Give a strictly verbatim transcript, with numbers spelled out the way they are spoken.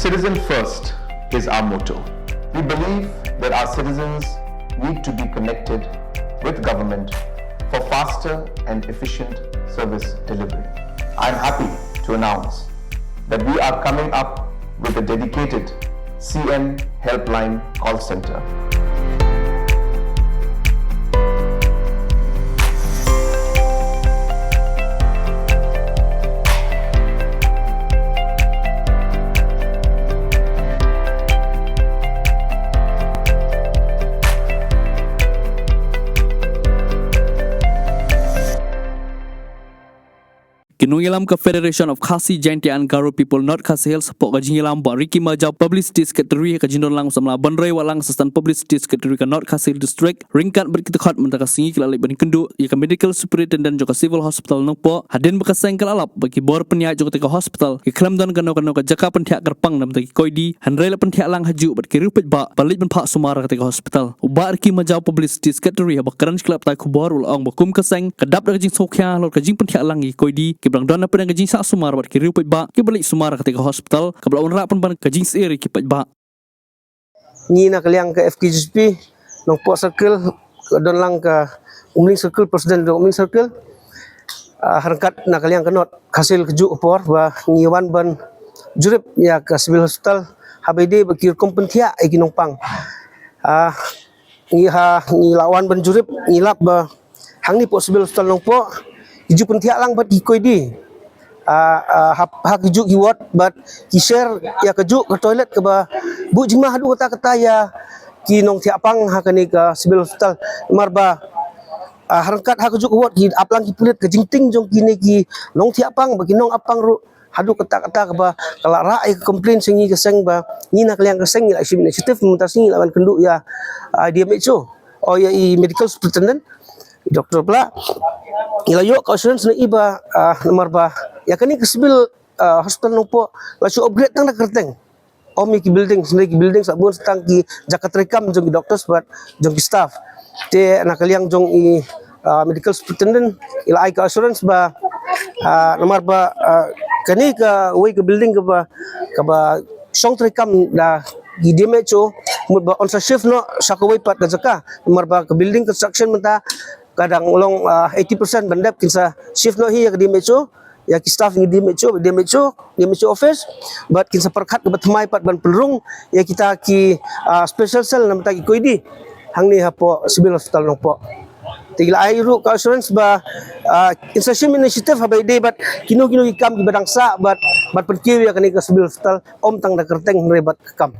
Citizen first is our motto. We believe that our citizens need to be connected with government for faster and efficient service delivery. I'm happy to announce that we are coming up with a dedicated C M Helpline call center. Ki nongïalam ka Federation of Khasi Jaintia and Garo People North Khasi Hills hapoh ka jingïalam Bah Ricky Majau, Publicity Secretary, ka jingdon lang u samla Banroi Wahlang, Assistant Publicity Secretary ka North Khasi Hills District, ryngkat bad ki dkhot mynta ka sngi ki la leit ban ïakynduh ïa ka Medical Superintendent jong ka Civil Hospital Nongpoh, hadien ba ka seng ka la lap ba ki bor pynïaid jong katei ka hospital ki khlem don kano kano ka jaka pynthiah kyrpang na bynta ki koidi, hynrei la pynthiah lang hajuh bad ki riew paidbah ba leit ban phah sumar ha katei ka hospital. U Bah Ricky Majau, Publicity Secretary, haba kren sha ki lad pathai khubor u la ong ba kum ka seng ka dap da ka jingsngewkhia halor ka jingpynthiah lang ïa ki koidi kiba dang don hapdeng ka jingshah sumar bad ki riew paidbah kiba leit sumar ha katei ka hospital, kaba la wanrah pynban ka jingsyier ïa ki paidbah. Ngi na ka liang ka F K J P Nongpoh Circle, ka don lang ka Umling Circle, President jong Umling Circle, ah, ryngkat na ka liang ka North Khasi Hills kajuh ka por ba ngi wan ban jurip ïa ka Civil Hospital haba ïadei bad ki rukom pynthiah ïa ki nongpang. Ah, ngi ha, ngi la wan ban jurip, ngi lap ba hangne hapoh Civil Hospital Nongpoh ki ju pynthiah lang bad ki koidi. Ah, ah, ha, ha ki juh ki ward bad ki share ïa ka juh ka toilet kaba buh jingma haduh katta katta ïa ki nongthiah pang ha kane ka Civil Hospital. Namar ba, ah, ha ryngkat ha ka juh ka ward ki ap lang ki pulit, ka jingtieng jong kine ki nongthiah pang bad ki nongap pang ruh haduh katta katta kaba ka la rah ïa ka complain sha ngi ka seng ba ngi na ka liang ka seng ngi la shim initiative mynta shen ngi la wan kynduh ïa, ah, D M H O, oh, ïa i Medical Superintendent, Doctor Pla. Ngi la ïoh ka assurance na i ba, ah, namar ba ïa kane ka Civil, ah, Hospital Nongpoh la shu upgrade tang da kyrteng. Ym ïa ki building, hynrei ki building sa bun sa tang ki jaka treikam jong ki doctors bad jong ki staff. Te na ka liang jong i, ah, Medical Superintendent i la ai ka assurance ba, ah, namar ba, ah, kane kawei ka building kaba, kaba shong treikam da ki D M H O, mut ba yn sa shift noh sha kawei pat ka jaka. Namar ba ka building construction mynta ka dang long, ah, eighty percent ban dep, kin sa shift noh hi ïa ka D M H O, ïa ki staff ngi D M H O, D M H O, D M H O office, bad kin sa pyrkhat kaba thymmai pat ban pynrung ïa kita ki, ah, special cell na bynta ki koidi hangne hapoh Civil Hospital Nongpoh. Te ngi la ai ruh ka assurance ba, ah, kin sa shim initiative haba ïadei bad kino kino ki kam kiba dang sah bad, bad pynkiew ïa kane ka Civil Hospital, ym tang da kyrteng hynrei bad ka kam.